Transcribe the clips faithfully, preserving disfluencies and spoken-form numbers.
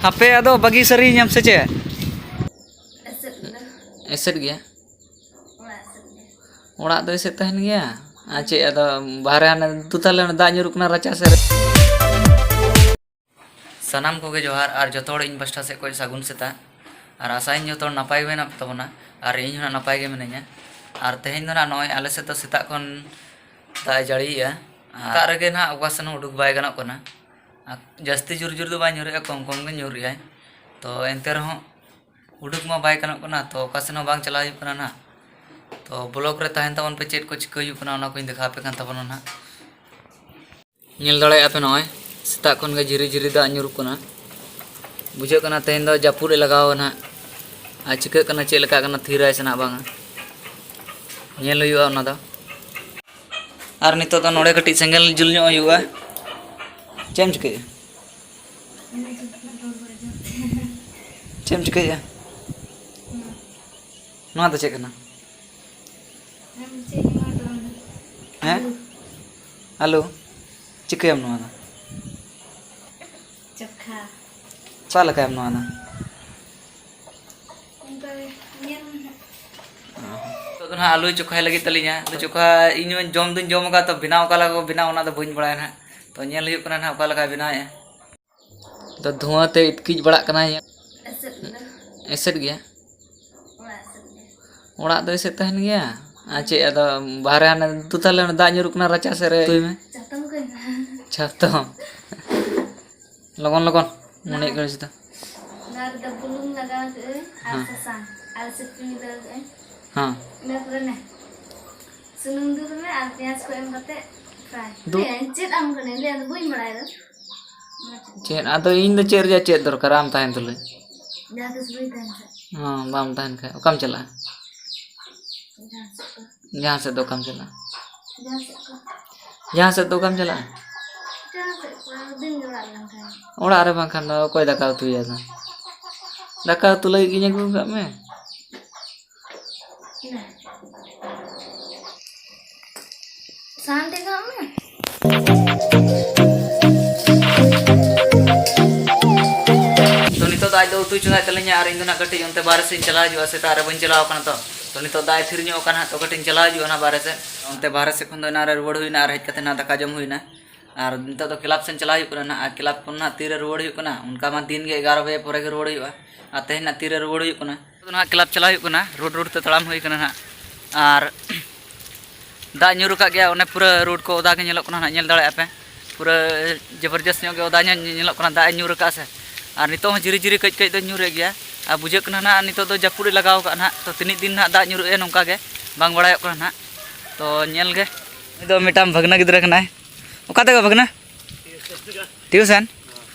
ᱟᱯᱮ ᱟᱫᱚ ᱵᱟᱹᱜᱤ ᱥᱟᱹᱨᱤᱭᱟᱹᱧᱟᱢ ᱥᱮ ᱪᱮᱫ? ᱮᱥᱮᱫ ᱜᱮᱭᱟ᱾ ᱚᱲᱟᱜ ᱫᱚ ᱮᱥᱮᱫ ᱛᱟᱦᱮᱱ ᱜᱮᱭᱟ᱾ ᱟᱨ ᱪᱮᱫ ᱟᱫᱚ ᱵᱟᱦᱨᱮ ᱦᱟᱱᱮ ᱫᱩ ᱛᱟᱞᱮ ᱫᱟᱜ ᱧᱩᱨᱩᱜ ᱠᱟᱱᱟ ᱨᱟᱪᱟ ᱥᱮᱫ ᱨᱮ᱾ ᱥᱟᱱᱟᱢ ᱠᱚᱜᱮ ᱡᱚᱦᱟᱨ, ᱟᱨ ᱡᱚᱛᱚ ᱦᱚᱲ ᱤᱧ ᱯᱟᱥᱴᱟ ᱥᱮᱫ ᱠᱷᱚᱱ ᱥᱟᱹᱜᱩᱱ ᱥᱮᱛᱟᱜ᱾ ᱟᱨ ᱟᱥᱟᱭᱟᱹᱧ ᱡᱚᱛᱚ ᱦᱚᱲ ᱱᱟᱯᱟᱭ ᱜᱮ ᱢᱮᱱᱟᱜ ᱛᱟᱵᱚᱱᱟ, ᱟᱨ ᱤᱧ ᱦᱚᱸ ᱱᱟᱯᱟᱭ ᱜᱮ ᱢᱤᱱᱟᱹᱧᱟ᱾ ᱟᱨ ᱛᱮᱦᱮᱧ ᱫᱚ ᱱᱟᱜ ᱱᱚᱜᱼᱚᱭ ᱟᱞᱮ ᱥᱮᱫ ᱫᱚ ᱥᱮᱛᱟᱜ ᱠᱷᱚᱱ ᱫᱟᱜ ᱮ ᱡᱟᱹᱲᱤᱭᱮᱜᱼᱟ᱾ ᱟᱨ ᱥᱮᱛᱟᱜ ᱨᱮᱜᱮ ᱱᱟᱜ ᱚᱠᱟ ᱥᱮᱱ ᱦᱚᱸ ᱩᱰᱩᱠ ᱵᱟᱭ ᱜᱟᱱᱚᱜ ᱠᱟᱱᱟ᱾ ᱟᱨ ᱡᱟᱹᱥᱛᱤ ᱡᱳᱨ ᱡᱳᱨ ᱫᱚ ᱵᱟᱭ ᱧᱩᱨᱮᱜᱼᱟ, ᱠᱚᱢ ᱠᱚᱢ ᱜᱮ ᱧᱩᱨᱮᱜᱼᱟᱭ᱾ ᱛᱚ ᱮᱱᱛᱮ ᱨᱮᱦᱚᱸ ᱩᱰᱩᱠ ᱢᱟ ᱵᱟᱭ ᱜᱟᱱᱚᱜ ᱠᱟᱱᱟ, ᱛᱚ ᱚᱠᱟ ᱥᱮᱱ ᱦᱚᱸ ᱵᱟᱝ ᱪᱟᱞᱟᱣ ᱦᱩᱭᱩᱜ ᱠᱟᱱᱟ ᱱᱟᱜ᱾ ᱛᱚ ᱵᱞᱚᱠ ᱨᱮ ᱛᱟᱦᱮᱱ ᱛᱟᱵᱚᱱ ᱯᱮ, ᱪᱮᱫ ᱠᱚ ᱪᱤᱠᱟᱹ ᱦᱩᱭᱩᱜ ᱠᱟᱱᱟ ᱚᱱᱟ ᱠᱚᱧ ᱫᱮᱠᱷᱟᱣ ᱟᱯᱮ ᱠᱟᱱ ᱛᱟᱵᱚᱱᱟ ᱱᱟᱜ᱾ ᱧᱮᱞ ᱫᱟᱲᱮᱭᱟᱜᱼᱟ ᱯᱮ, ᱱᱚᱜᱼᱚᱭ ᱥᱮᱛᱟᱜ ᱠᱷᱚᱱ ᱜᱮ ᱡᱷᱤᱨᱤ ᱡᱷᱤᱨᱤ ᱫᱟᱜ ᱧᱩᱨᱩᱜ ᱠᱟᱱᱟ᱾ ᱵᱩᱡᱷᱟᱹᱜ ᱠᱟᱱᱟ ᱛᱮᱦᱮᱧ ᱫᱚ ᱡᱟᱹᱯᱩᱫ ᱮ ᱞᱟᱜᱟᱣᱟ ᱱᱟᱦᱟᱜ᱾ ᱟᱨ ᱪᱤᱠᱟᱹᱜ ᱠᱟᱱᱟ, ᱪᱮᱫ ᱞᱮᱠᱟᱜ ᱠᱟᱱᱟ, ᱛᱷᱤᱨᱟᱭ ᱥᱮ ᱱᱟᱦᱟᱜ ᱵᱟᱝᱟ, ᱧᱮᱞ ᱦᱩᱭᱩᱜᱼᱟ ᱚᱱᱟ ᱫᱚ᱾ ᱟᱨ ᱱᱤᱛᱚᱜ ᱫᱚ ᱱᱚᱰᱮ ᱠᱟᱹᱴᱤᱡ ᱥᱮᱸᱜᱮᱞ ᱡᱩᱞ ᱧᱚᱜ ᱦᱩᱭᱩᱜᱼᱟ᱾ ᱪᱮᱫ ᱮᱢ ᱪᱤᱠᱟᱹᱭᱮᱫᱼᱟ? ᱪᱮᱫ ᱮᱢ ᱪᱤᱠᱟᱹᱭᱮᱫᱼᱟ? ᱱᱚᱣᱟ ᱫᱚ ᱪᱮᱫ ᱠᱟᱱᱟ? ᱦᱮᱸ? ᱟᱞᱩ? ᱪᱤᱠᱟᱹᱭᱟᱢ ᱱᱚᱣᱟ ᱫᱚ? ᱪᱚᱠᱷᱟ᱾ ᱚᱠᱟ ᱞᱮᱠᱟᱭᱟᱢ ᱱᱚᱣᱟ ᱫᱚ? ᱚᱱᱠᱟ ᱜᱮ ᱧᱮᱞ ᱢᱮ ᱦᱟᱸᱜ᱾ ᱱᱤᱛᱚᱜ ᱫᱚ ᱱᱟᱦᱟᱜ ᱟᱹᱞᱩᱭ ᱪᱚᱠᱷᱟᱭ ᱞᱟᱹᱜᱤᱫ ᱛᱟᱹᱞᱤᱧᱟ᱾ ᱟᱹᱞᱩ ᱪᱚᱠᱷᱟ ᱤᱧ ᱢᱟ ᱡᱚᱢ ᱫᱩᱧ ᱡᱚᱢ ᱟᱠᱟᱫ, ᱛᱚ ᱵᱮᱱᱟᱣ ᱚᱠᱟ ᱞᱮᱠᱟ ᱠᱚ ᱵᱮᱱᱟᱣᱟ ᱚᱱᱟ ᱫᱚ ᱵᱟᱹᱧ ᱵᱟᱲᱟᱭᱟ ᱱᱟᱦᱟᱜ᱾ ᱛᱚ ᱧᱮᱞ ᱦᱩᱭᱩᱜ ᱠᱟᱱᱟ ᱱᱟᱦᱟᱜ ᱚᱠᱟ ᱞᱮᱠᱟᱭ ᱵᱮᱱᱟᱣᱮᱫᱼᱟ᱾ ᱫᱚ ᱫᱷᱩᱣᱟᱹ ᱛᱮ ᱤᱛᱠᱤᱡ ᱵᱟᱲᱟᱜ ᱠᱟᱱᱟᱭ᱾ ᱮᱥᱮᱫ ᱜᱮᱭᱟ᱾ ᱚᱲᱟᱜ ᱫᱚ ᱮᱥᱮᱫ ᱛᱟᱦᱮᱱ ᱜᱮᱭᱟ᱾ ᱟᱨ ᱪᱮᱫ ᱟᱫᱚ ᱵᱟᱦᱨᱮ ᱦᱟᱱᱮ ᱫᱩ ᱛᱟᱞᱮ ᱚᱸᱰᱮ ᱫᱟᱜ ᱧᱩᱨᱩᱜ ᱠᱟᱱᱟ ᱨᱟᱪᱟ ᱥᱮᱫ ᱨᱮ, ᱛᱩᱭ ᱢᱮ᱾ ᱪᱷᱟᱛᱚᱢ᱾ ᱞᱚᱜᱚᱱ ᱞᱚᱜᱚᱱ, ᱢᱚᱱᱮ ᱦᱩᱭᱩᱜ ᱠᱟᱱᱟ ᱪᱮᱛᱟ᱾ ᱱᱚᱣᱟ ᱨᱮᱫᱚ ᱵᱩᱞᱩᱝ ᱞᱟᱜᱟᱣ ᱠᱟᱜ ᱟᱹᱧ ᱟᱨ ᱦᱮᱸ᱾ ᱥᱟᱥᱟᱝ ᱟᱨ ᱥᱤᱯᱤ ᱞᱟᱜᱟᱣ ᱠᱟᱜ ᱟᱹᱧ᱾ ᱦᱮᱸ᱾ ᱤᱱᱟᱹ ᱯᱚᱨᱮ ᱱᱮ, ᱥᱩᱱᱩᱢ ᱫᱩᱞ ᱢᱮ ᱟᱨ ᱯᱮᱸᱭᱟᱡᱽ ᱠᱚ ᱮᱢ ᱠᱟᱛᱮ fry᱾ ᱫᱩ- ᱞᱟᱹᱭᱟᱹᱧ ᱪᱮᱫ ᱟᱢ ᱠᱟᱹᱱᱟᱹᱧ, ᱞᱟᱹᱭ ᱟᱢ ᱫᱚ ᱵᱟᱹᱧ ᱵᱟᱲᱟᱭ ᱫᱚ᱾ ᱪᱮᱫ? ᱟᱫᱚ ᱤᱧ ᱫᱚ ᱪᱮᱫ ᱨᱮᱭᱟᱜ ᱪᱮᱫ ᱫᱚᱨᱠᱟᱨ ᱟᱢ ᱛᱟᱦᱮᱱ ᱛᱩᱞᱩᱡ? ᱡᱟᱦᱟᱸ ᱛᱤᱥ ᱵᱟᱹᱧ ᱛᱟᱦᱮᱱ ᱠᱷᱟᱡ᱾ ᱦᱚᱸ, ᱵᱟᱢ ᱛᱟᱦᱮᱱ ᱠᱷᱟᱡ ᱚᱠᱟᱢ ᱪᱟᱞᱟᱜᱼᱟ? ᱡᱟᱦᱟᱸ ᱥᱮᱫ ᱠᱚ᱾ ᱡᱟᱦᱟᱸ ᱥᱮᱫ ᱫᱚ ᱚᱠᱟᱢ ᱪᱟᱞᱟᱜᱼᱟ? ᱡᱟᱦᱟᱸ ᱥᱮᱫ ᱠᱚ᱾ ᱡᱟᱦᱟᱸ ᱥᱮᱫ ᱫᱚ ᱚᱠᱟᱢ ᱪᱟᱞᱟᱜᱼᱟ? ᱡᱟᱦᱟᱸ ᱥᱮᱫ ᱠᱚ, ᱫᱤᱱ ᱜᱮ ᱚᱲᱟᱜ ᱨᱮ ᱵᱟᱝ ᱛᱟᱦᱮᱱᱟ᱾ ᱚᱲᱟᱜ ᱨᱮ ᱵᱟᱝᱠᱷᱟᱱ ᱫᱚ ᱚᱠᱚᱭ ᱫᱟᱠᱟ ᱩᱛᱩᱭᱟ ᱟᱫᱚ? ᱫᱟᱠᱟ ᱩᱛᱩ ᱞᱟᱹᱜᱤᱫ ᱜᱤᱧ ᱟᱹᱜᱩ ᱟᱠᱟᱫ ᱢᱮ᱾ ᱥᱟᱦᱟᱱ ᱴᱷᱮᱠᱟᱣ ᱢᱮ᱾ ᱟᱫᱚ ᱩᱛᱩᱭ ᱪᱚᱸᱫᱟᱭ ᱛᱟᱹᱞᱤᱧᱟ ᱟᱨ ᱤᱧ ᱫᱚ ᱱᱟᱜ ᱠᱟᱹᱴᱤᱡ ᱚᱱᱛᱮ ᱵᱟᱦᱨᱮ ᱥᱮᱫ ᱤᱧ ᱪᱟᱞᱟᱣ ᱦᱤᱡᱩᱜᱼᱟ, ᱥᱮᱛᱟᱜ ᱨᱮ ᱵᱟᱹᱧ ᱪᱟᱞᱟᱣ ᱟᱠᱟᱱᱟ ᱛᱚ᱾ ᱛᱚ ᱱᱤᱛᱚᱜ ᱫᱟᱜ ᱮ ᱛᱷᱤᱨ ᱧᱚᱜ ᱟᱠᱟᱱ ᱦᱟᱸᱜ, ᱛᱚ ᱠᱟᱹᱴᱤᱡ ᱤᱧ ᱪᱟᱞᱟᱣ ᱦᱤᱡᱩᱜᱼᱟ ᱱᱟᱜ ᱵᱟᱦᱨᱮ ᱥᱮᱫ᱾ ᱚᱱᱛᱮ ᱵᱟᱦᱨᱮ ᱥᱮᱫ ᱠᱷᱚᱱ ᱫᱚ ᱮᱱᱟᱱ ᱨᱮ ᱨᱩᱣᱟᱹᱲ ᱦᱩᱭᱱᱟ ᱟᱨ ᱦᱮᱡ ᱠᱟᱛᱮ ᱱᱟᱜ ᱫᱟᱠᱟ ᱡᱚᱢ ᱦᱩᱭᱱᱟ᱾ ᱟᱨ ᱱᱤᱛᱚᱜ ᱫᱚ ᱠᱞᱟᱵᱽ ᱥᱮᱫ ᱪᱟᱞᱟᱣ ᱦᱩᱭᱩᱜ ᱠᱟᱱᱟ ᱱᱟᱜ, ᱟᱨ ᱠᱞᱟᱵᱽ ᱠᱷᱚᱱ ᱱᱟᱜ ᱛᱤᱨᱮ ᱨᱩᱣᱟᱹᱲ ᱦᱩᱭᱩᱜ ᱠᱟᱱᱟ, ᱚᱱᱠᱟ ᱢᱟ ᱫᱤᱱ ᱜᱮ ᱮᱜᱟᱨᱚ ᱵᱟᱡᱮ ᱯᱚᱨᱮ ᱜᱮ ᱨᱩᱣᱟᱹᱲ ᱦᱩᱭᱩᱜᱼᱟ᱾ ᱟᱨ ᱛᱮᱦᱮᱧ ᱱᱟᱜ ᱛᱤᱨᱮ ᱨᱩᱣᱟᱹᱲ ᱦᱩᱭᱩᱜ ᱠᱟᱱᱟ? ᱱᱤᱛᱚᱜ ᱫᱚ ᱱᱟᱜ ᱠᱞᱟᱵᱽ ᱪᱟᱞᱟᱣ ᱦᱩᱭᱩᱜ ᱠᱟᱱᱟ, ᱨᱳᱰ ᱨᱳᱰ ᱛᱮ ᱛᱟᱲᱟᱢ ᱦᱩᱭ ᱠᱟᱱᱟ ᱱᱟᱜ᱾ ᱟᱨ ᱫᱟᱜ ᱧᱩᱨ ᱟᱠᱟᱫ ᱜᱮᱭᱟ, ᱚᱱᱮ ᱯᱩᱨᱟᱹ ᱨᱳᱰ ᱠᱚ ᱚᱫᱟ ᱜᱮ ᱧᱮᱞᱚᱜ ᱠᱟᱱᱟ ᱱᱟᱜ, ᱧᱮᱞ ᱫᱟᱲᱮᱭᱟᱜᱼᱟ ᱯᱮ᱾ ᱯᱩᱨᱟᱹ ᱡᱚᱵᱚᱨᱡᱚᱥᱛ ᱧᱚᱜ ᱜᱮ ᱚᱫᱟ ᱧᱚᱜ ᱧᱮᱞᱚᱜ ᱠᱟᱱᱟ, ᱫᱟᱜ ᱮ ᱧᱩᱨ ᱟᱠᱟᱫᱼᱟ ᱥᱮ᱾ ᱟᱨ ᱱᱤᱛᱚᱜ ᱦᱚᱸ ᱡᱷᱤᱨᱤ ᱡᱷᱤᱨᱤ ᱠᱟᱹᱡ ᱠᱟᱹᱡ ᱫᱚ ᱧᱩᱨᱮᱫ ᱜᱮᱭᱟ᱾ ᱟᱨ ᱵᱩᱡᱷᱟᱹᱜ ᱠᱟᱱᱟ ᱱᱟᱜ ᱱᱤᱛᱚᱜ ᱫᱚ ᱡᱟᱹᱯᱩᱫ ᱮ ᱞᱟᱜᱟᱣ ᱟᱠᱟᱫᱼᱟ ᱱᱟᱜ, ᱛᱚ ᱛᱤᱱᱟᱹᱜ ᱫᱤᱱ ᱱᱟᱜ ᱫᱟᱜ ᱧᱩᱨᱩᱜᱼᱟ ᱱᱚᱝᱠᱟ ᱜᱮ ᱵᱟᱝ ᱵᱟᱲᱟᱭᱚᱜ ᱠᱟᱱᱟ ᱱᱟᱜ᱾ ᱛᱚ ᱧᱮᱞ ᱜᱮ, ᱩᱱᱤ ᱫᱚ ᱢᱤᱫᱴᱟᱝ ᱵᱷᱟᱹᱜᱽᱱᱟᱹ ᱜᱤᱫᱽᱨᱟᱹ ᱠᱟᱱᱟᱭ᱾ ᱚᱠᱟ ᱛᱮ ᱜᱚ ᱵᱷᱟᱹᱜᱽᱱᱟᱹ? ᱴᱤᱭᱩᱥᱚᱱ?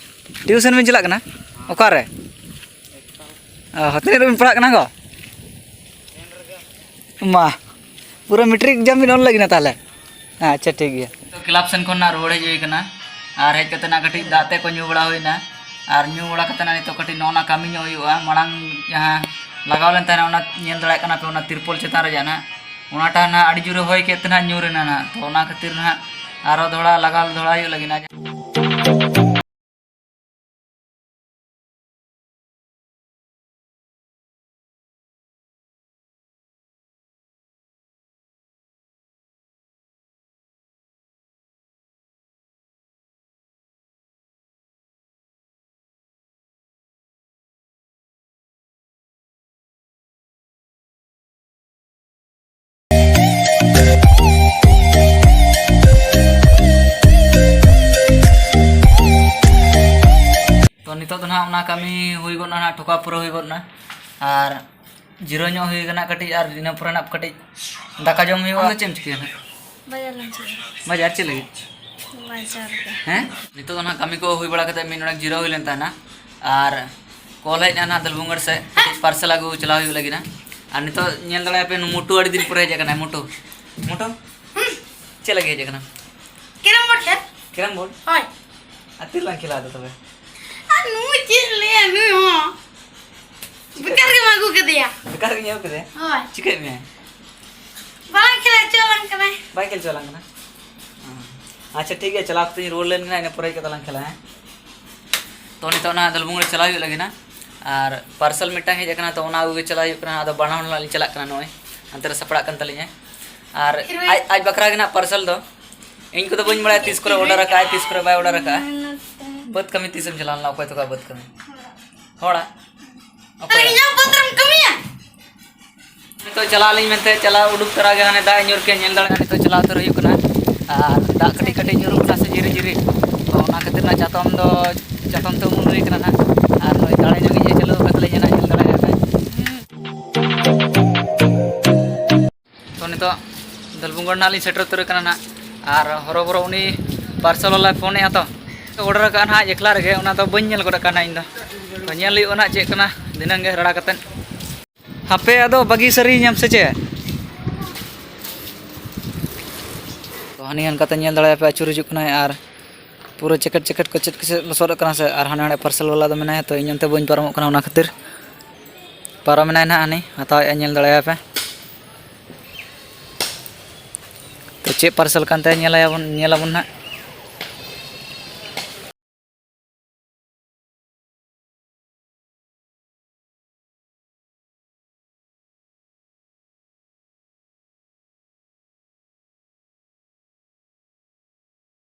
ᱴᱤᱭᱩᱥᱚᱱ ᱵᱤᱱ ᱪᱟᱞᱟᱜ ᱠᱟᱱᱟ? ᱚᱠᱟᱨᱮ? ᱚ, ᱛᱤᱱᱟᱹᱜ ᱨᱮᱵᱤᱱ ᱯᱟᱲᱦᱟᱜ ᱠᱟᱱᱟ ᱜᱚ? ᱢᱟ, ᱯᱩᱨᱟᱹ ᱢᱮᱴᱨᱤᱠ ᱮᱠᱡᱟᱢ ᱵᱤᱱ ᱚᱞ ᱞᱟᱹᱜᱤᱫ ᱛᱟᱦᱚᱞᱮ? ᱟᱪᱪᱷᱟ, ᱴᱷᱤᱠ ᱜᱮᱭᱟ᱾ ᱛᱚ ᱠᱞᱟᱵᱽ ᱥᱮᱱ ᱠᱷᱚᱱ ᱱᱟᱜ ᱨᱩᱣᱟᱹᱲ ᱦᱮᱡ ᱦᱩᱭ ᱠᱟᱱᱟ, ᱟᱨ ᱦᱮᱡ ᱠᱟᱛᱮ ᱱᱟᱜ ᱠᱟᱹᱴᱤᱡ ᱫᱟᱜ ᱛᱮ ᱠᱚ ᱧᱩ ᱵᱟᱲᱟ ᱦᱩᱭᱱᱟ, ᱟᱨ ᱧᱩ ᱵᱟᱲᱟ ᱠᱟᱛᱮ ᱱᱟᱜ ᱱᱤᱛᱚᱜ ᱠᱟᱹᱴᱤᱡ ᱱᱚᱜᱼᱚ ᱱᱟ ᱠᱟᱹᱢᱤ ᱧᱚᱜ ᱦᱩᱭᱩᱜᱼᱟ᱾ ᱢᱟᱲᱟᱝ ᱡᱟᱦᱟᱸ ᱞᱟᱜᱟᱣ ᱞᱮᱱ ᱛᱟᱦᱮᱱᱟ, ᱚᱱᱟ ᱧᱮᱞ ᱫᱟᱲᱮᱭᱟᱜ ᱠᱟᱱᱟ ᱯᱮ, ᱚᱱᱟ ᱛᱤᱨᱯᱚᱞ ᱪᱮᱛᱟᱱ ᱨᱮ ᱡᱟᱦᱟᱸ ᱱᱟᱜ, ᱚᱱᱟᱴᱟᱜ ᱱᱟᱜ ᱟᱹᱰᱤ ᱡᱳᱨᱮ ᱦᱚᱭ ᱠᱮᱫ ᱛᱮ ᱱᱟᱜ ᱧᱩᱨ ᱮᱱᱟ ᱱᱟᱜ᱾ ᱛᱚ ᱚᱱᱟ ᱠᱷᱟᱹᱛᱤᱨ ᱱᱟᱜ ᱟᱨᱚ ᱫᱚᱦᱲᱟ ᱞᱟᱜᱟᱣ ᱫᱚᱦᱲᱟ ᱦᱩᱭᱩᱜ ᱞᱟᱹᱜᱤᱫ ᱱᱟᱜ᱾ ᱛᱚ ᱱᱤᱛᱚᱜ ᱫᱚ ᱱᱟᱦᱟᱜ ᱚᱱᱟ ᱠᱟᱹᱢᱤ ᱦᱩᱭ ᱜᱚᱫ ᱱᱟ, ᱱᱟᱦᱟᱜ ᱴᱷᱚᱠᱟ ᱯᱩᱨᱟᱹᱣ ᱦᱩᱭ ᱜᱚᱫ ᱱᱟ, ᱟᱨ ᱡᱤᱨᱟᱹᱣ ᱧᱚᱜ ᱦᱩᱭ ᱠᱟᱱᱟ ᱠᱟᱹᱴᱤᱡ, ᱟᱨ ᱤᱱᱟᱹ ᱯᱚᱨᱮ ᱱᱟᱦᱟᱜ ᱠᱟᱹᱴᱤᱡ ᱫᱟᱠᱟ ᱡᱚᱢ ᱦᱩᱭᱩᱜᱼᱟ᱾ ᱟᱢ ᱫᱚ ᱪᱮᱫ ᱮᱢ ᱪᱤᱠᱟᱹᱭᱟ ᱱᱟᱦᱟᱜ? ᱵᱟᱡᱟᱨ ᱞᱤᱧ ᱪᱟᱞᱟᱜᱼᱟ᱾ ᱵᱟᱡᱟᱨ ᱪᱮᱫ ᱞᱟᱹᱜᱤᱫ? ᱵᱟᱡᱟᱨ ᱜᱮ᱾ ᱦᱮᱸ? ᱱᱤᱛᱚᱜ ᱫᱚ ᱱᱟᱦᱟᱜ ᱠᱟᱹᱢᱤ ᱠᱚ ᱦᱩᱭ ᱵᱟᱲᱟ ᱠᱟᱛᱮ ᱢᱤᱫ ᱰᱚᱸᱰᱮᱠ ᱡᱤᱨᱟᱹᱣ ᱦᱩᱭ ᱞᱮᱱ ᱛᱟᱦᱮᱱᱟ, ᱟᱨ ᱠᱚᱞ ᱦᱮᱡ ᱮᱱᱟ ᱱᱟᱦᱟᱜ ᱫᱟᱹᱞᱵᱷᱩᱝᱜᱟᱹᱲ ᱥᱮᱫ, ᱠᱟᱹᱴᱤᱡ ᱯᱟᱨᱥᱮᱞ ᱟᱹᱜᱩ ᱪᱟᱞᱟᱣ ᱦᱩᱭᱩᱜ ᱞᱟᱹᱜᱤᱫ ᱱᱟᱦᱟᱜ᱾ ᱟᱨ ᱱᱤᱛᱚᱜ ᱧᱮᱞ ᱫᱟᱲᱮᱭᱟᱜ ᱯᱮ, ᱢᱩᱴᱩ ᱟᱹᱰᱤ ᱫᱤᱱ ᱯᱚᱨᱮ ᱦᱮᱡ ᱟᱠᱟᱱᱟᱭ᱾ ᱢᱩᱴᱩ, ᱢᱩᱴᱩ, ᱪᱮᱫ ᱞᱟᱹᱜᱤᱫ ᱦᱮᱡ ᱟᱠᱟᱱᱟ? ᱠᱮᱨᱟᱢ ᱵᱳᱨᱰ ᱠᱷᱮᱞ᱾ Carrom board? ᱦᱳᱭ᱾ ᱟᱨ ᱛᱤᱨᱮᱞᱟᱝ ᱠᱷᱮᱞᱟ ᱟᱫᱚ ᱛᱚᱵᱮ? ᱟᱨ ᱱᱩᱭ ᱪᱮᱫ ᱞᱟᱹᱭᱟ, ᱱᱩᱭ ᱦᱚᱸ᱾ ᱪᱤᱠᱟᱹ ᱵᱮᱠᱟᱨ ᱜᱮᱢ ᱟᱹᱜᱩ ᱠᱮᱫᱮᱭᱟ᱾ ᱵᱮᱠᱟᱨ ᱜᱮᱧ ᱟᱹᱜᱩ ᱠᱮᱫᱮᱭᱟ? ᱦᱳᱭ᱾ ᱪᱤᱠᱟᱹᱭᱮᱫ ᱢᱮᱭᱟᱭ? ᱵᱟᱞᱟᱝ ᱠᱷᱮᱞᱟ ᱦᱚᱪᱚ ᱟᱞᱟᱝ ᱠᱟᱱᱟᱭ᱾ ᱵᱟᱭ ᱠᱷᱮᱞ ᱦᱚᱪᱚ ᱟᱞᱟᱝ ᱠᱟᱱᱟ? ᱟᱪᱪᱷᱟ, ᱴᱷᱤᱠ ᱜᱮᱭᱟ, ᱪᱟᱞᱟᱣ ᱠᱟᱛᱮᱧ ᱨᱩᱣᱟᱹᱲ ᱞᱮᱱ ᱜᱮ ᱱᱟᱜ, ᱤᱱᱟᱹ ᱯᱚᱨᱮ ᱦᱮᱡ ᱠᱟᱛᱮ ᱞᱟᱝ ᱠᱷᱮᱞᱟ, ᱦᱮᱸ? ᱛᱚ, ᱱᱤᱛᱚᱜ ᱱᱟᱜ ᱫᱟᱹᱞᱵᱷᱩᱝᱜᱟᱹᱲ ᱪᱟᱞᱟᱣ ᱦᱩᱭᱩᱜ ᱞᱟᱹᱜᱤᱫ ᱱᱟᱜ᱾ ᱟᱨ ᱯᱟᱨᱥᱮᱞ ᱢᱤᱫᱴᱟᱝ ᱦᱮᱡ ᱟᱠᱟᱱᱟ, ᱛᱚ ᱚᱱᱟ ᱟᱹᱜᱩ ᱜᱮ ᱪᱟᱞᱟᱜ ᱦᱩᱭᱩᱜ ᱠᱟᱱᱟ᱾ ᱟᱫᱚ ᱵᱟᱱᱟ ᱦᱚᱲ ᱱᱟᱜ ᱞᱤᱧ ᱪᱟᱞᱟᱜ ᱠᱟᱱᱟ, ᱱᱚᱜᱼᱚᱭ ᱦᱟᱱᱛᱮ ᱨᱮ ᱥᱟᱯᱲᱟᱜ ᱠᱟᱱ ᱛᱟᱹᱞᱤᱧᱟ᱾ ᱟᱨ ᱟᱡ, ᱟᱡ ᱵᱟᱠᱷᱨᱟ ᱜᱮ ᱱᱟᱜ ᱯᱟᱨᱥᱮᱞ ᱫᱚ᱾ ᱤᱧ ᱠᱚᱫᱚ ᱵᱟᱹᱧ ᱵᱟᱲᱟᱭᱟ ᱛᱤᱥ ᱠᱚᱨᱮ ᱚᱰᱟᱨ ᱟᱠᱟᱫᱼᱟᱭ, ᱛᱤᱥ ᱠᱚᱨᱮ ᱵᱟᱭ ᱚᱰᱟᱨ ᱟᱠᱟᱫᱼᱟ᱾ ᱵᱟᱹᱫᱽ ᱠᱟᱢᱤ ᱛᱤᱥᱮᱢ ᱪᱟᱞᱟᱣ ᱞᱮᱱᱟ? ᱚᱠᱚᱭ ᱛᱟᱠᱚᱣᱟᱜ ᱵᱟᱹᱫᱽ ᱠᱟᱹᱢᱤ? ᱦᱚᱲᱟᱜ? ᱚᱠᱚᱭᱟᱜ? ᱤᱧᱟᱹᱜ ᱵᱟᱹᱫᱽ ᱨᱮᱢ ᱠᱟᱹᱢᱤᱭᱟ? ᱱᱤᱛᱚᱜ ᱪᱟᱞᱟᱜ ᱟᱹᱞᱤᱧ ᱢᱮᱱᱛᱮ, ᱪᱟᱞᱟᱣ ᱩᱰᱩᱠ ᱛᱚᱨᱟ ᱜᱮ ᱦᱟᱱᱮ ᱫᱟᱜ ᱮ ᱧᱩᱨ ᱠᱮᱫ, ᱧᱮᱞ ᱫᱟᱲᱮᱭᱟᱜᱼᱟ, ᱱᱤᱛᱚᱜ ᱪᱟᱞᱟᱣ ᱩᱛᱟᱹᱨ ᱦᱩᱭᱩᱜ ᱠᱟᱱᱟ᱾ ᱟᱨ ᱫᱟᱜ ᱠᱟᱹᱴᱤᱡ ᱠᱟᱹᱴᱤᱡ ᱧᱩᱨᱩᱜ ᱠᱟᱱᱟ ᱥᱮ ᱡᱷᱤᱨᱤ ᱡᱷᱤᱨᱤ, ᱛᱚ ᱚᱱᱟ ᱠᱷᱟᱹᱛᱤᱨ ᱱᱟᱜ ᱪᱟᱛᱚᱢ ᱫᱚ, ᱪᱟᱛᱚᱢ ᱛᱮ ᱩᱢᱩᱞ ᱦᱩᱭ ᱠᱟᱱᱟ ᱱᱟᱜ᱾ ᱟᱨ ᱱᱚᱜᱼᱚᱭ ᱫᱟᱲᱮ ᱧᱚᱜ ᱤᱧ ᱪᱟᱹᱞᱩ ᱟᱠᱟᱫ ᱛᱟᱹᱞᱤᱧᱟ ᱱᱟᱜ, ᱧᱮᱞ ᱫᱟᱲᱮᱭᱟᱜᱼᱟ ᱯᱮ᱾ ᱛᱚ ᱱᱤᱛᱚᱜ ᱫᱷᱚᱞᱵᱷᱩᱢᱜᱚᱲ ᱱᱟᱜ ᱞᱤᱧ ᱥᱮᱴᱮᱨ ᱩᱛᱟᱹᱨ ᱠᱟᱱᱟ ᱱᱟᱜ᱾ ᱟᱨ ᱦᱚᱨᱚᱵᱚᱨᱚ ᱩᱱᱤ ᱯᱟᱨᱥᱮᱞ ᱵᱟᱞᱟᱭ ᱯᱷᱳᱱᱮᱫᱼᱟ, ᱛᱚ ᱚᱰᱟᱨ ᱟᱠᱟᱫᱼᱟ ᱱᱟᱜ ᱮᱠᱞᱟ ᱨᱮᱜᱮ, ᱚᱱᱟ ᱫᱚ ᱵᱟᱹᱧ ᱧᱮᱞ ᱜᱚᱫ ᱟᱠᱟᱫ ᱱᱟᱜ ᱤᱧ ᱫᱚ᱾ ᱛᱚ ᱧᱮᱞ ᱦᱩᱭᱩᱜᱼᱟ ᱱᱟᱜ ᱪᱮᱫ ᱠᱟᱱᱟ ᱫᱷᱤᱱᱟᱹᱝ ᱜᱮ ᱨᱟᱲᱟ ᱠᱟᱛᱮᱫ᱾ ᱦᱟᱯᱮ, ᱟᱫᱚ ᱵᱟᱹᱜᱤ ᱥᱟᱹᱨᱤᱭᱟᱹᱧᱟᱢ ᱥᱮ ᱪᱮᱫ? ᱛᱚ ᱦᱟᱹᱱᱤ ᱦᱟᱱᱠᱟᱛᱮ ᱧᱮᱞ ᱫᱟᱲᱮᱭᱟᱯᱮ, ᱟᱹᱪᱩᱨ ᱦᱤᱡᱩᱜ ᱠᱟᱱᱟᱭ ᱟᱨ ᱯᱩᱨᱟᱹ ᱪᱮᱠᱮᱴ ᱪᱮᱠᱮᱴ ᱠᱚ ᱪᱮᱫ ᱠᱚ ᱪᱮᱫ ᱞᱚᱥᱚᱫᱚᱜ ᱠᱟᱱᱟ ᱥᱮ᱾ ᱟᱨ ᱦᱟᱱᱮ ᱦᱟᱸᱰᱮ ᱯᱟᱨᱥᱮᱞ ᱵᱟᱞᱟ ᱫᱚ ᱢᱮᱱᱟᱭᱟ, ᱛᱚ ᱤᱧ ᱚᱱᱛᱮ ᱵᱟᱹᱧ ᱯᱟᱨᱚᱢᱚᱜ ᱠᱟᱱᱟ, ᱚᱱᱟ ᱠᱷᱟᱹᱛᱤᱨ ᱯᱟᱨᱚᱢᱮᱱᱟᱭ ᱱᱟᱦᱟᱜ ᱦᱟᱹᱱᱤ, ᱦᱟᱛᱟᱣᱮᱫᱼᱟ, ᱧᱮᱞ ᱫᱟᱲᱮᱭᱟᱯᱮ᱾ ᱛᱚ ᱪᱮᱫ ᱯᱟᱨᱥᱮᱞ ᱠᱟᱱ ᱛᱟᱭᱟ, ᱧᱮᱞᱟᱭᱟᱵᱚᱱ, ᱧᱮᱞᱟᱵᱚᱱ ᱱᱟᱦᱟᱜ᱾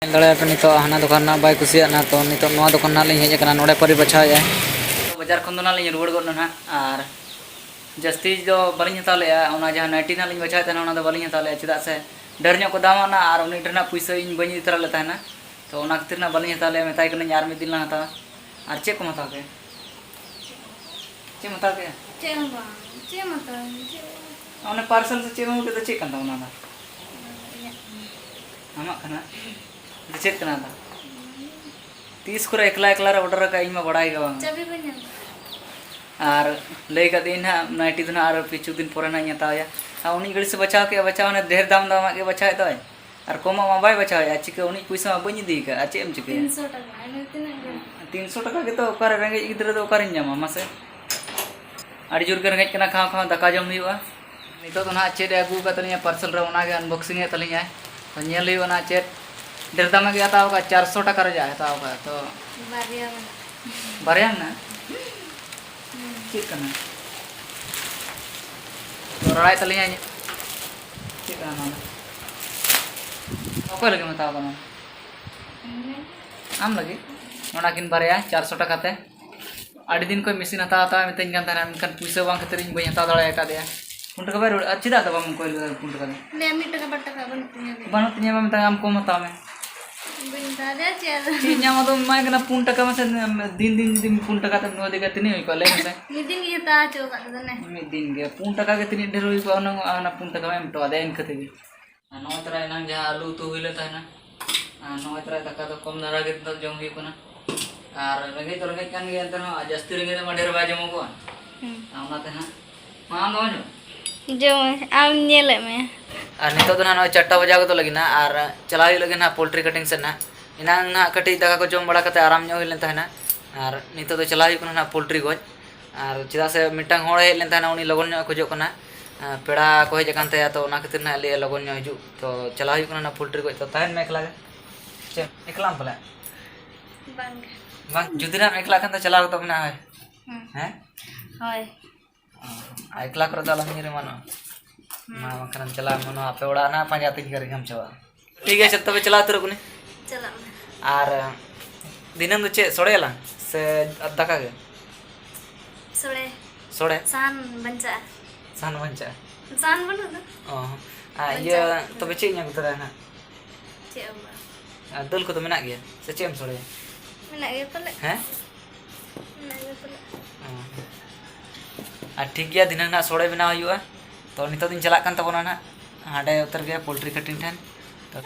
ᱧᱮᱞ ᱫᱟᱲᱮᱭᱟᱜ ᱯᱮ, ᱱᱤᱛᱚᱜ ᱦᱟᱱᱟ ᱫᱚᱠᱟᱱ ᱨᱮᱱᱟᱜ ᱵᱟᱭ ᱠᱩᱥᱤᱭᱟᱜ ᱠᱟᱱᱟ, ᱛᱚ ᱱᱤᱛᱚᱜ ᱱᱚᱣᱟ ᱫᱚᱠᱟᱱ ᱨᱮᱱᱟᱜ ᱞᱤᱧ ᱦᱮᱡ ᱟᱠᱟᱱᱟ, ᱱᱚᱰᱮ ᱯᱟᱹᱨᱤ ᱵᱟᱪᱷᱟᱣᱮᱫᱼᱟ᱾ ᱵᱟᱡᱟᱨ ᱠᱷᱚᱱ ᱫᱚ ᱱᱟᱜ ᱞᱤᱧ ᱨᱩᱣᱟᱹᱲ ᱜᱚᱫ ᱱᱟ ᱱᱟᱜ, ᱟᱨ ᱡᱟᱹᱥᱛᱤ ᱫᱚ ᱵᱟᱹᱞᱤᱧ ᱦᱟᱛᱟᱣ ᱞᱮᱫᱼᱟ᱾ ᱚᱱᱟ ᱡᱟᱦᱟᱸ ᱱᱟᱭᱴᱤ ᱱᱟᱜ ᱞᱤᱧ ᱵᱟᱪᱷᱟᱣᱮᱫ ᱛᱟᱦᱮᱱᱟ, ᱚᱱᱟ ᱫᱚ ᱵᱟᱹᱞᱤᱧ ᱦᱟᱛᱟᱣ ᱞᱮᱫᱼᱟ, ᱪᱮᱫᱟᱜ ᱥᱮ ᱰᱷᱮᱨ ᱧᱚᱜ ᱠᱚ ᱫᱟᱢᱟᱜ ᱱᱟ ᱟᱨ ᱩᱱᱟᱹᱜ ᱰᱷᱮᱨ ᱨᱮᱱᱟᱜ ᱯᱩᱭᱥᱟᱹ ᱤᱧ ᱵᱟᱹᱧ ᱤᱫᱤ ᱛᱚᱨᱟ ᱞᱮᱫ ᱛᱟᱦᱮᱱᱟ᱾ ᱛᱚ ᱚᱱᱟ ᱠᱷᱟᱹᱛᱤᱨ ᱱᱟᱜ ᱵᱟᱹᱞᱤᱧ ᱦᱟᱛᱟᱣ ᱞᱮᱫᱼᱟ, ᱢᱮᱛᱟᱭ ᱠᱟᱹᱱᱟᱹᱧ ᱟᱨ ᱢᱤᱫ ᱫᱤᱱ ᱞᱟᱝ ᱦᱟᱛᱟᱣᱟ᱾ ᱟᱨ ᱪᱮᱫ ᱠᱚᱢ ᱦᱟᱛᱟᱣ ᱠᱮᱫᱼᱟ? ᱪᱮᱫ ᱮᱢ ᱦᱟᱛᱟᱣ ᱠᱮᱫᱼᱟ? ᱪᱮᱫ ᱦᱚᱸ ᱵᱟᱝ, ᱪᱮᱫ ᱮᱢ ᱦᱟᱛᱟᱣᱟ? ᱪᱮᱫ ᱦᱚᱸ ᱵᱟᱝ᱾ ᱚᱱᱮ ᱯᱟᱨᱥᱮᱞ ᱥᱮ ᱪᱮᱫ ᱮᱢ ᱟᱹᱜᱩ ᱠᱮᱫ ᱫᱚ, ᱪᱮᱫ ᱠᱟᱱ ᱛᱟᱢᱟ ᱚᱱᱟ ᱫᱚ? ᱤᱧᱟᱹᱜ ᱠᱟᱱᱟ᱾ ᱟᱢᱟᱜ ᱠᱟᱱᱟ? ᱟᱫᱚ ᱪᱮᱫ ᱠᱟᱱᱟ ᱟᱫᱚ? ᱛᱤᱥ ᱠᱚᱨᱮ ᱮᱠᱞᱟ ᱮᱠᱞᱟ ᱨᱮ ᱚᱰᱟᱨ ᱟᱠᱟᱫ, ᱤᱧ ᱢᱟ ᱵᱟᱲᱟᱭ ᱜᱮ ᱵᱟᱝ᱾ ᱪᱟᱹᱵᱤ ᱵᱟᱹᱧ ᱧᱟᱢ ᱠᱟᱫᱟ᱾ ᱟᱨ ᱞᱟᱹᱭ ᱠᱟᱫ ᱫᱤᱧ ᱱᱟᱦᱟᱜ, ᱱᱟᱭᱴᱤ ᱫᱚ ᱱᱟᱦᱟᱜ ᱟᱨ ᱠᱤᱪᱷᱩ ᱫᱤᱱ ᱯᱚᱨᱮ ᱱᱟᱦᱟᱜ ᱤᱧ ᱦᱟᱛᱟᱣᱟ᱾ ᱟᱨ ᱩᱱᱤ ᱜᱷᱟᱹᱲᱤᱡ ᱥᱮ ᱵᱟᱪᱷᱟᱣ ᱠᱮᱫᱼᱟ, ᱵᱟᱪᱷᱟᱣ, ᱚᱱᱮ ᱰᱷᱮᱨ ᱫᱟᱢ ᱫᱟᱢᱟᱜ ᱜᱮ ᱵᱟᱪᱷᱟᱣᱮᱫ ᱫᱚᱭ᱾ ᱟᱨ ᱠᱚᱢᱟᱜ ᱢᱟ ᱵᱟᱭ ᱵᱟᱪᱷᱟᱣᱮᱫᱼᱟ, ᱪᱤᱠᱟᱹ ᱩᱱᱤ ᱯᱩᱭᱥᱟᱹ ᱢᱟ ᱵᱟᱹᱧ ᱤᱫᱤ ᱟᱠᱟᱫᱼᱟ, ᱟᱨ ᱪᱮᱫ ᱮᱢ ᱪᱤᱠᱟᱹᱭᱟ? ᱛᱤᱱᱥᱚ ᱴᱟᱠᱟ, ᱟᱨ ᱛᱤᱱᱟᱹᱜ ᱜᱟᱱ? ᱛᱤᱱᱥᱚ ᱴᱟᱠᱟ ᱜᱮᱛᱚ ᱚᱠᱟᱨᱮ ᱨᱮᱸᱜᱮᱡ ᱜᱤᱫᱽᱨᱟᱹ ᱫᱚ ᱚᱠᱟᱨᱮᱧ ᱧᱟᱢᱟ ᱢᱟᱥᱮ? ᱟᱹᱰᱤ ᱡᱳᱨ ᱜᱮ ᱨᱮᱸᱜᱮᱡ ᱠᱟᱱᱟ, ᱠᱷᱟᱣ ᱠᱷᱟᱣ ᱫᱟᱠᱟ ᱡᱚᱢ ᱦᱩᱭᱩᱜᱼᱟ᱾ ᱱᱤᱛᱚᱜ ᱫᱚ ᱱᱟᱦᱟᱜ ᱪᱮᱫ ᱮ ᱟᱹᱜᱩ ᱟᱠᱟᱫ ᱛᱟᱹᱞᱤᱧᱟ ᱯᱟᱨᱥᱮᱞ ᱨᱮ, ᱚᱱᱟᱜᱮ ᱟᱱᱵᱚᱠᱥᱤᱝ ᱮᱫ ᱛᱟᱹᱞᱤᱧᱟᱭ᱾ ᱛᱚ ᱧᱮᱞ ᱦᱩᱭᱩᱜᱼᱟ ᱱᱟᱦᱟᱜ ᱪᱮᱫ ᱰᱷᱮᱨ ᱫᱟᱢᱟᱜ ᱜᱮ ᱦᱟᱛᱟᱣ ᱟᱠᱟᱫ, ᱪᱟᱨᱥᱚ ᱴᱟᱠᱟ ᱨᱮᱭᱟᱜ ᱮ ᱦᱟᱛᱟᱣ ᱟᱠᱟᱫ᱾ ᱛᱚ ᱵᱟᱨᱭᱟ ᱢᱮᱱᱟᱜᱼᱟ᱾ ᱵᱟᱨᱭᱟ ᱢᱮᱱᱟᱜᱼᱟ? ᱪᱮᱫ ᱠᱟᱱᱟ? ᱨᱚᱲᱟᱭ ᱛᱟᱞᱤᱧᱟ᱾ ᱪᱮᱫ ᱠᱟᱱᱟ ᱱᱚᱣᱟ ᱫᱚ? ᱚᱠᱚᱭ ᱞᱟᱹᱜᱤᱫ ᱮᱢ ᱦᱟᱛᱟᱣ ᱠᱟᱱᱟ? ᱟᱢ ᱞᱟᱹᱜᱤᱫ? ᱚᱱᱟ ᱠᱤᱱ ᱵᱟᱨᱭᱟ ᱪᱟᱨᱥᱚ ᱴᱟᱠᱟ ᱛᱮ᱾ ᱟᱹᱰᱤ ᱫᱤᱱ ᱠᱷᱚᱱ ᱢᱮᱥᱤᱱ ᱦᱟᱛᱟᱣ ᱦᱟᱛᱟᱣ ᱢᱤᱛᱟᱹᱧ ᱠᱟᱱ ᱛᱟᱦᱮᱱᱟ, ᱢᱮᱱᱠᱷᱟᱱ ᱯᱩᱭᱥᱟᱹ ᱵᱟᱝ ᱠᱷᱟᱹᱛᱤᱨ ᱤᱧ ᱵᱟᱹᱧ ᱦᱟᱛᱟᱣ ᱫᱟᱲᱮ ᱟᱠᱟᱫᱮᱭᱟ᱾ ᱯᱩᱱ ᱴᱟᱠᱟ ᱵᱟᱭ ᱨᱩᱣᱟᱹᱲ, ᱟᱨ ᱪᱮᱫᱟᱜ ᱫᱚ ᱵᱟᱢ ᱠᱚᱭ ᱞᱮᱫᱟ ᱯᱩᱱ ᱴᱟᱠᱟ ᱫᱚ? ᱞᱟᱹᱭᱟ ᱢᱤᱫ ᱴᱟᱠᱟ ᱵᱟᱨ ᱴᱟᱠᱟ ᱵᱟᱹᱱᱩᱜ ᱛᱤᱧᱟ᱾ ᱵᱟᱹᱱᱩᱜ ᱛᱤᱧᱟ ᱵᱟᱝ ᱢᱮᱛᱟᱢ, ᱟᱢ ᱠᱚᱢ ᱦᱟᱛᱟᱣ ᱢᱮ᱾ ᱵᱟᱹᱧ ᱦᱟᱛᱟᱣ ᱫᱟᱲᱮᱭᱟᱜᱼᱟ ᱪᱮᱫ ᱟᱫᱚ᱾ ᱪᱮᱫ ᱧᱟᱢ ᱟᱫᱚᱢ ᱮᱢᱟᱭ ᱠᱟᱱᱟ ᱯᱩᱱ ᱴᱟᱠᱟ ᱢᱟᱥᱮ, ᱫᱤᱱ ᱫᱤᱱ ᱡᱩᱫᱤ ᱯᱩᱱ ᱴᱟᱠᱟ ᱛᱮᱢ ᱫᱚᱦᱚ ᱤᱫᱤ ᱠᱷᱟᱱ ᱛᱤᱱᱟᱹᱜ ᱦᱩᱭ ᱠᱚᱜᱼᱟ ᱞᱟᱹᱭ ᱢᱮᱥᱮ? ᱢᱤᱫ ᱫᱤᱱ ᱜᱮᱧ ᱦᱟᱛᱟᱣ ᱦᱚᱪᱚ ᱟᱠᱟᱫ ᱛᱟᱦᱮᱸ ᱫᱚ ᱱᱮ᱾ ᱢᱤᱫ ᱫᱤᱱ ᱜᱮ ᱯᱩᱱ ᱴᱟᱠᱟ ᱜᱮ ᱛᱤᱱᱟᱹᱜ ᱰᱷᱮᱨ ᱦᱩᱭ ᱠᱚᱜᱼᱟ ᱚᱱᱟ, ᱚᱱᱟ ᱯᱩᱱ ᱴᱟᱠᱟ ᱢᱟ ᱮᱢ ᱦᱚᱴᱚ ᱟᱫᱮᱭᱟ ᱤᱱᱠᱟᱹ ᱛᱮᱜᱮ᱾ ᱟᱨ ᱱᱚᱜᱼᱚᱭ ᱛᱚᱨᱟ ᱮᱱᱟᱝ ᱡᱟᱦᱟᱸ ᱟᱹᱞᱩ ᱩᱛᱩ ᱦᱩᱭ ᱞᱮᱱ ᱛᱟᱦᱮᱱᱟ, ᱟᱨ ᱱᱚᱜᱼᱚᱭ ᱛᱚᱨᱟ ᱫᱟᱠᱟ ᱫᱚ ᱠᱚᱢ ᱫᱷᱟᱨᱟ ᱜᱮ ᱱᱤᱛᱚᱜ ᱡᱚᱢ ᱦᱩᱭᱩᱜ ᱠᱟᱱᱟ᱾ ᱟᱨ ᱨᱮᱸᱜᱮᱡ ᱫᱚ ᱨᱮᱸᱜᱮᱡ ᱠᱟᱱ ᱜᱮᱭᱟ, ᱮᱱᱛᱮ ᱨᱮᱦᱚᱸ ᱟᱨ ᱡᱟᱹᱥᱛᱤ ᱨᱮᱸᱜᱮᱡ ᱨᱮᱢᱟ ᱰᱷᱮᱨ ᱵᱟᱭ ᱡᱚᱢᱚᱜᱚᱜᱼᱟ᱾ ᱦᱩᱸ᱾ ᱟᱨ ᱚᱱᱟᱛᱮ ᱦᱟᱸᱜ, ᱢᱟ ᱟᱢ ᱫᱚ ᱵᱟᱢ ᱡᱚᱢᱟ? ᱡᱚᱢᱟᱹᱧ, ᱟᱢ ᱧᱮᱞᱮᱫ ᱢᱮ᱾ ᱟᱨ ᱱᱤᱛᱚᱜ ᱫᱚ ᱱᱟᱦᱟᱜ ᱱᱚᱜᱼᱚᱭ ᱪᱟᱨᱴᱟ ᱵᱟᱡᱟᱣ ᱜᱚᱫᱚᱜ ᱞᱟᱹᱜᱤᱫ ᱱᱟᱦᱟᱜ, ᱟᱨ ᱪᱟᱞᱟᱣ ᱦᱩᱭᱩᱜ ᱞᱟᱹᱜᱤᱫ ᱱᱟᱦᱟᱜ ᱯᱳᱞᱴᱨᱤ ᱠᱟᱴᱤᱝ ᱥᱮᱫ ᱱᱟᱦᱟᱜ᱾ ᱮᱱᱟᱝ ᱱᱟᱦᱟᱜ ᱠᱟᱹᱴᱤᱡ ᱫᱟᱠᱟ ᱠᱚ ᱡᱚᱢ ᱵᱟᱲᱟ ᱠᱟᱛᱮ ᱟᱨᱟᱢ ᱧᱚᱜ ᱦᱩᱭ ᱞᱮᱱ ᱛᱟᱦᱮᱱᱟ, ᱟᱨ ᱱᱤᱛᱚᱜ ᱫᱚ ᱪᱟᱞᱟᱣ ᱦᱩᱭᱩᱜ ᱠᱟᱱᱟ ᱱᱟᱦᱟᱜ ᱯᱳᱞᱴᱨᱤ ᱜᱚᱡ᱾ ᱟᱨ ᱪᱮᱫᱟᱜ ᱥᱮ ᱢᱤᱫᱴᱟᱝ ᱦᱚᱲ ᱦᱮᱡ ᱞᱮᱱ ᱛᱟᱦᱮᱱᱟ, ᱩᱱᱤ ᱞᱚᱜᱚᱱ ᱧᱚᱜ ᱮ ᱠᱷᱚᱡᱚᱜ ᱠᱟᱱᱟ, ᱟᱨ ᱯᱮᱲᱟ ᱠᱚ ᱦᱮᱡ ᱟᱠᱟᱱ ᱛᱟᱭᱟ, ᱛᱚ ᱚᱱᱟ ᱠᱷᱟᱹᱛᱤᱨ ᱱᱟᱦᱟᱜ ᱞᱟᱹᱭᱮᱫᱼᱟ ᱞᱚᱜᱚᱱ ᱧᱚᱜ ᱦᱤᱡᱩᱜ᱾ ᱛᱚ ᱪᱟᱞᱟᱣ ᱦᱩᱭᱩᱜ ᱠᱟᱱᱟ ᱱᱟᱦᱟᱜ ᱯᱳᱞᱴᱨᱤ ᱜᱚᱡ᱾ ᱛᱚ ᱛᱟᱦᱮᱱ ᱢᱮ ᱮᱠᱞᱟ ᱜᱮ᱾ ᱪᱮᱫ ᱮᱠᱞᱟᱢ ᱯᱟᱞᱮ? ᱵᱟᱝ᱾ ᱵᱟᱝ, ᱡᱩᱫᱤ ᱱᱟᱦᱟᱜ ᱮᱠᱞᱟ ᱠᱷᱟᱱ ᱫᱚ ᱪᱟᱞᱟᱣ ᱜᱚᱫᱚᱜ ᱢᱮ ᱱᱟᱦᱟᱜ, ᱦᱳᱭ᱾ ᱦᱩᱸ᱾ ᱦᱮᱸ? ᱦᱳᱭ᱾ ᱟᱨ ᱮᱠᱞᱟ ᱠᱚᱨᱮ ᱫᱚ ᱟᱞᱚᱢ ᱧᱤᱨ ᱮᱢᱟᱱᱚᱜᱼᱟ᱾ ᱦᱩᱸ᱾ ᱢᱟ ᱵᱟᱝᱠᱷᱟᱱᱮᱢ ᱪᱟᱞᱟᱣ ᱮᱢᱟᱱᱚᱜᱼᱟ, ᱟᱯᱮ ᱚᱲᱟᱜ ᱱᱟᱦᱟᱜ ᱯᱟᱸᱡᱟ ᱛᱮᱜᱮ ᱜᱷᱟᱹᱲᱤᱡ ᱮᱢ ᱪᱟᱵᱟᱜᱼᱟ᱾ ᱴᱷᱤᱠ ᱟᱪᱷᱮ, ᱛᱚᱵᱮ ᱪᱟᱞᱟᱣ ᱩᱛᱟᱹᱨᱚᱜ ᱠᱟᱹᱱᱟᱹᱧ᱾ ᱪᱟᱞᱟᱜ ᱢᱮ᱾ ᱟᱨ ᱫᱤᱱᱟᱹᱢ ᱫᱚ ᱪᱮᱫ ᱥᱚᱲᱮᱭᱟᱞᱟᱝ ᱥᱮ ᱫᱟᱠᱟ ᱜᱮ? ᱥᱚᱲᱮ᱾ ᱥᱚᱲᱮ? ᱥᱟᱦᱟᱱ ᱵᱟᱧᱪᱟᱜᱼᱟ᱾ ᱥᱟᱦᱟᱱ ᱵᱟᱧᱪᱟᱜᱼᱟ? ᱥᱟᱦᱟᱱ ᱵᱟᱹᱱᱩᱜ ᱫᱚ᱾ ᱚ, ᱟᱨ ᱤᱭᱟᱹ, ᱵᱟᱧᱪᱟᱜᱼᱟ᱾ ᱛᱚᱵᱮ ᱪᱮᱫ ᱤᱧ ᱟᱹᱜᱩ ᱛᱚᱨᱟᱭᱟ ᱱᱟᱦᱟᱜ? ᱪᱮᱫ ᱦᱚᱸ ᱵᱟᱝ᱾ ᱟᱨ ᱫᱟᱹᱞ ᱠᱚᱫᱚ ᱢᱮᱱᱟᱜ ᱜᱮᱭᱟ ᱥᱮ ᱪᱮᱫ ᱮᱢ ᱥᱚᱲᱮᱭᱟ? ᱢᱮᱱᱟᱜ ᱜᱮᱭᱟ ᱯᱟᱞᱮ᱾ ᱦᱮᱸ? ᱢᱮᱱᱟᱜ ᱜᱮᱭᱟ ᱯᱟᱞᱮ᱾ ᱚ᱾ ᱟᱨ ᱴᱷᱤᱠ ᱜᱮᱭᱟ, ᱫᱷᱤᱱᱟᱹᱝ ᱱᱟᱦᱟᱜ ᱥᱚᱲᱮ ᱵᱮᱱᱟᱣ ᱦᱩᱭᱩᱜᱼᱟ᱾ ᱛᱚ, ᱱᱤᱛᱚᱜ ᱫᱚᱧ ᱪᱟᱞᱟᱜ ᱠᱟᱱ ᱛᱟᱵᱚᱱᱟ ᱱᱟᱦᱟᱜ ᱦᱟᱸᱰᱮ ᱩᱛᱟᱹᱨ ᱜᱮ ᱯᱳᱞᱴᱨᱤ ᱠᱟᱴᱤᱝ ᱴᱷᱮᱱ᱾ ᱛᱚ,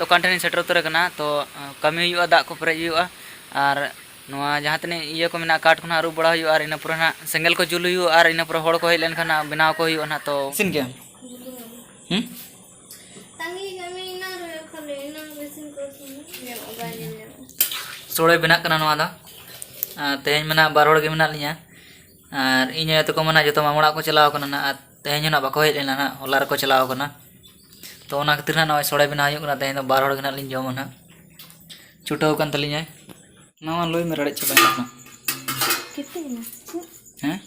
ᱫᱚᱠᱟᱱ ᱴᱷᱮᱱᱤᱧ ᱥᱮᱴᱮᱨ ᱩᱛᱟᱹᱨ ᱟᱠᱟᱱᱟ᱾ ᱛᱚ ᱠᱟᱹᱢᱤ ᱦᱩᱭᱩᱜᱼᱟ, ᱫᱟᱜ ᱠᱚ ᱯᱮᱨᱮᱡ ᱦᱩᱭᱩᱜᱼᱟ, ᱟᱨ ᱱᱚᱣᱟ ᱡᱟᱦᱟᱸ ᱛᱤᱱᱟᱹᱜ ᱤᱭᱟᱹ ᱠᱚ ᱢᱮᱱᱟᱜᱼᱟ, ᱠᱟᱴ ᱠᱚ ᱱᱟᱦᱟᱜ ᱟᱹᱨᱩᱵ ᱵᱟᱲᱟ ᱦᱩᱭᱩᱜᱼᱟ, ᱟᱨ ᱤᱱᱟᱹ ᱯᱚᱨᱮ ᱱᱟᱦᱟᱜ ᱥᱮᱸᱜᱮᱞ ᱠᱚ ᱡᱩᱞ ᱦᱩᱭᱩᱜᱼᱟ, ᱟᱨ ᱤᱱᱟᱹ ᱯᱚᱨᱮ ᱦᱚᱲ ᱠᱚ ᱦᱮᱡ ᱞᱮᱱᱠᱷᱟᱱ ᱱᱟᱦᱟᱜ ᱵᱮᱱᱟᱣ ᱠᱚ ᱦᱩᱭᱩᱜᱼᱟ ᱱᱟᱦᱟᱜ᱾ ᱛᱚ ᱤᱥᱤᱱ ᱜᱮᱭᱟᱢ? ᱦᱩᱸ? ᱛᱟᱺᱜᱤ ᱠᱟᱜ ᱢᱮ, ᱮᱱᱟᱝ ᱨᱮ ᱠᱷᱟᱹᱞᱤ, ᱮᱱᱟᱝ ᱨᱮ ᱤᱥᱤᱱ ᱠᱚ ᱤᱥᱤᱱ ᱧᱟᱢᱚᱜᱼᱟ, ᱵᱟᱭ ᱧᱮᱞ ᱧᱟᱢᱚᱜᱼᱟ᱾ ᱥᱳᱲᱮ ᱵᱮᱱᱟᱜ ᱠᱟᱱᱟ ᱱᱚᱣᱟ ᱫᱚ᱾ ᱟᱨ ᱛᱮᱦᱮᱧ ᱢᱟ ᱱᱟᱦᱟᱜ ᱵᱟᱨ ᱦᱚᱲ ᱜᱮ ᱢᱮᱱᱟᱜ ᱞᱤᱧᱟ᱾ ᱟᱨ ᱤᱧ ᱟᱭᱳ ᱛᱟᱠᱚ ᱢᱟ ᱱᱟᱦᱟᱜ ᱡᱚᱛᱚ ᱢᱟᱢᱚ ᱚᱲᱟᱜ ᱠᱚ ᱪᱟᱞᱟᱣ ᱠᱟᱱᱟ ᱱᱟᱦᱟᱜ, ᱟᱨ ᱛᱮᱦᱮᱧ ᱦᱚᱸ ᱱᱟᱦᱟᱜ ᱵᱟᱠᱚ ᱦᱮᱡ ᱞᱮᱱᱟ ᱱᱟᱦᱟᱜ, ᱦᱚᱞᱟ ᱨᱮᱠᱚ ᱪᱟᱞᱟᱣ ᱠᱟᱱᱟ᱾ ᱛᱚ ᱚᱱᱟ ᱠᱷᱟᱹᱛᱤᱨ ᱱᱟᱦᱟᱜ ᱱᱚᱜᱼᱚᱭ ᱥᱳᱲᱮ ᱵᱮᱱᱟᱣ ᱦᱩᱭᱩᱜ ᱠᱟᱱᱟ᱾ ᱛᱮᱦᱮᱧ ᱫᱚ ᱵᱟᱨ ᱦᱚᱲ ᱜᱮ ᱱᱟᱦᱟᱜ ᱞᱤᱧ ᱡᱚᱢᱟ ᱱᱟᱦᱟᱜ᱾ ᱪᱷᱩᱴᱟᱹᱣ ᱠᱟᱱ ᱛᱟᱹᱞᱤᱧᱟᱭ᱾ ᱱᱚᱣᱟ ᱞᱩᱭ ᱢᱮ, ᱨᱟᱲᱮᱡ ᱪᱟᱵᱟᱭᱮᱱᱟ ᱱᱟᱦᱟᱜ᱾ ᱠᱮᱴᱮᱡ ᱮᱱᱟ᱾ ᱪᱮᱫ? ᱦᱮᱸ?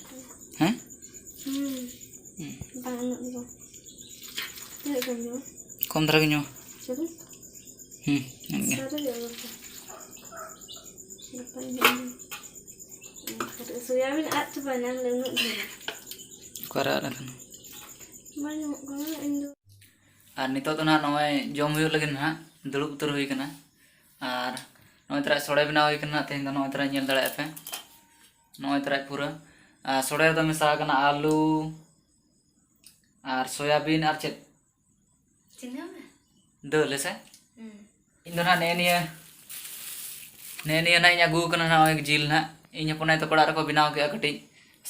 ᱦᱮᱸ? ᱦᱩᱸ᱾ ᱦᱩᱸ᱾ ᱵᱟᱝ, ᱩᱱᱟᱹᱜ ᱫᱚ ᱵᱟᱝ᱾ ᱛᱤᱱᱟᱹᱜ ᱜᱟᱱ ᱧᱩ? ᱠᱚᱢ ᱫᱷᱟᱨᱟ ᱜᱮ ᱧᱩ᱾ ᱪᱚᱞᱚ᱾ ᱦᱩᱸ, ᱮᱢ ᱜᱮ᱾ ᱥᱟᱹᱨᱤ ᱜᱮ ᱚᱱᱟ ᱫᱚ᱾ ᱜᱟᱯᱟᱧ ᱧᱩᱭᱟ᱾ ᱠᱟᱹᱴᱤᱡ ᱥᱚᱭᱟᱵᱤᱱ ᱟᱫ ᱪᱟᱵᱟᱭᱮᱱᱟ, ᱩᱱᱟᱹᱜ ᱰᱷᱮᱨ᱾ ᱚᱠᱟᱨᱮ ᱟᱫ ᱟᱠᱟᱱᱟ? ᱵᱟᱝ ᱧᱟᱢᱚᱜ ᱠᱟᱱᱟ, ᱤᱧ ᱫᱚ᱾ ᱟᱨ ᱱᱤᱛᱚᱜ ᱫᱚ ᱱᱟᱦᱟᱜ ᱱᱚᱜᱼᱚᱭ ᱡᱚᱢ ᱦᱩᱭᱩᱜ ᱞᱟᱹᱜᱤᱫ ᱱᱟᱦᱟᱜ, ᱫᱩᱲᱩᱵ ᱩᱛᱟᱹᱨ ᱦᱩᱭ ᱠᱟᱱᱟ᱾ ᱟᱨ ᱱᱚᱜᱼᱚᱭ ᱛᱚᱨᱟ ᱥᱚᱲᱮ ᱵᱮᱱᱟᱣ ᱦᱩᱭ ᱠᱟᱱᱟ ᱱᱟᱦᱟᱜ, ᱛᱮᱦᱮᱧ ᱫᱚ ᱱᱚᱜᱼᱚᱭ ᱛᱚᱨᱟ ᱧᱮᱞ ᱫᱟᱲᱮᱭᱟᱜᱼᱟ ᱯᱮ, ᱱᱚᱜᱼᱚᱭ ᱛᱚᱨᱟ ᱯᱩᱨᱟᱹ᱾ ᱟᱨ ᱥᱚᱲᱮ ᱨᱮᱫᱚ ᱢᱮᱥᱟ ᱟᱠᱟᱱᱟ ᱟᱹᱞᱩ ᱟᱨ ᱥᱚᱭᱟᱵᱤᱱ ᱟᱨ ᱪᱮᱫ? ᱪᱤᱱᱦᱟᱹᱣ ᱢᱮ᱾ ᱫᱟᱹᱞ ᱦᱮᱸᱥᱮ? ᱦᱩᱸ᱾ ᱤᱧ ᱫᱚ ᱱᱟᱦᱟᱜ ᱱᱮᱜᱼᱮ ᱱᱤᱭᱟᱹ, ᱱᱮᱜᱼᱮ ᱱᱤᱭᱟᱹ ᱱᱟᱦᱟᱜ ᱤᱧ ᱟᱹᱜᱩ ᱟᱠᱟᱱᱟ ᱱᱟᱦᱟᱜ ᱱᱚᱜᱼᱚᱭ ᱡᱤᱞ ᱱᱟᱦᱟᱜ᱾ ᱤᱧ ᱦᱚᱯᱚᱱ ᱟᱭᱳ ᱛᱟᱠᱚ ᱚᱲᱟᱜ ᱨᱮᱠᱚ ᱵᱮᱱᱟᱣ ᱠᱮᱜᱼᱟ ᱠᱟᱹᱴᱤᱡ᱾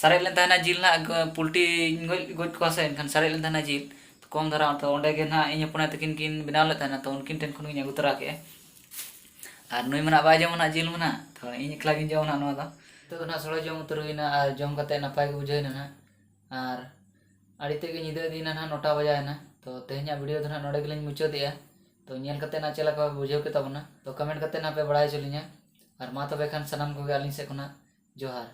ᱥᱟᱨᱮᱡ ᱞᱮᱱ ᱛᱟᱦᱮᱱᱟ ᱡᱤᱞ ᱱᱟᱦᱟᱜ, ᱯᱳᱞᱴᱤᱧ ᱜᱚᱡ, ᱜᱚᱡ ᱠᱚᱣᱟ ᱥᱮ, ᱮᱱᱠᱷᱟᱱ ᱥᱟᱨᱮᱡ ᱞᱮᱱ ᱛᱟᱦᱮᱱᱟ ᱡᱤᱞ᱾ ᱠᱚᱢ ᱫᱷᱟᱨᱟ, ᱛᱚ ᱚᱸᱰᱮ ᱜᱮ ᱱᱟᱦᱟᱜ ᱤᱧ ᱦᱚᱯᱚᱱ ᱟᱭᱳ ᱛᱟᱹᱠᱤᱱ ᱠᱤᱱ ᱵᱮᱱᱟᱣ ᱞᱮᱫ ᱛᱟᱦᱮᱱᱟ, ᱛᱚ ᱩᱱᱠᱤᱱ ᱴᱷᱮᱱ ᱠᱷᱚᱱ ᱜᱤᱧ ᱟᱹᱜᱩ ᱛᱚᱨᱟ ᱠᱮᱜᱼᱟ᱾ ᱟᱨ ᱱᱩᱭ ᱢᱟ ᱱᱟᱦᱟᱜ ᱵᱟᱭ ᱡᱚᱢᱟ ᱱᱟᱦᱟᱜ ᱡᱤᱞ ᱢᱟ ᱱᱟᱦᱟᱜ, ᱛᱚ ᱤᱧ ᱮᱠᱞᱟ ᱜᱤᱧ ᱡᱚᱢᱟ ᱱᱟᱦᱟᱜ ᱱᱚᱣᱟ ᱫᱚ᱾ ᱱᱤᱛᱚᱜ ᱫᱚ ᱱᱟᱦᱟᱜ ᱥᱚᱲᱮ ᱡᱚᱢ ᱩᱛᱟᱹᱨ ᱦᱩᱭᱱᱟ ᱟᱨ ᱡᱚᱢ ᱠᱟᱛᱮ ᱱᱟᱯᱟᱭ ᱜᱮ ᱵᱩᱡᱷᱟᱹᱣ ᱮᱱᱟ ᱱᱟᱦᱟᱜ᱾ ᱟᱨ ᱟᱹᱰᱤ ᱛᱮᱫ ᱜᱮ ᱧᱤᱫᱟᱹ ᱤᱫᱤᱭᱮᱱᱟ ᱱᱟᱦᱟᱜ, ᱱᱚᱴᱟ ᱵᱟᱡᱟᱣᱮᱱᱟ᱾ ᱛᱚ ᱛᱮᱦᱮᱧᱟᱜ video ᱫᱚ ᱱᱟᱦᱟᱜ ᱱᱚᱰᱮ ᱜᱮᱞᱤᱧ ᱢᱩᱪᱟᱹᱫᱮᱜᱼᱟ᱾ ᱛᱚ ᱧᱮᱞ ᱠᱟᱛᱮ ᱱᱟᱦᱟᱜ ᱪᱮᱫ ᱞᱮᱠᱟ ᱯᱮ ᱵᱩᱡᱷᱟᱹᱣ ᱠᱮᱫ ᱛᱟᱵᱚᱱᱟ, ᱛᱚ comment ᱠᱟᱛᱮ ᱱᱟᱦᱟᱜ ᱯᱮ ᱵᱟᱲᱟᱭ ᱦᱚᱪᱚ ᱞᱤᱧᱟ᱾ ᱟᱨ ᱢᱟ ᱛᱚᱵᱮ ᱠᱷᱟᱱ ᱥᱟᱱᱟᱢ ᱠᱚᱜᱮ ᱟᱹᱞᱤᱧ ᱥᱮᱫ ᱠᱷᱚᱱᱟᱜ ᱡᱚᱦᱟᱨ᱾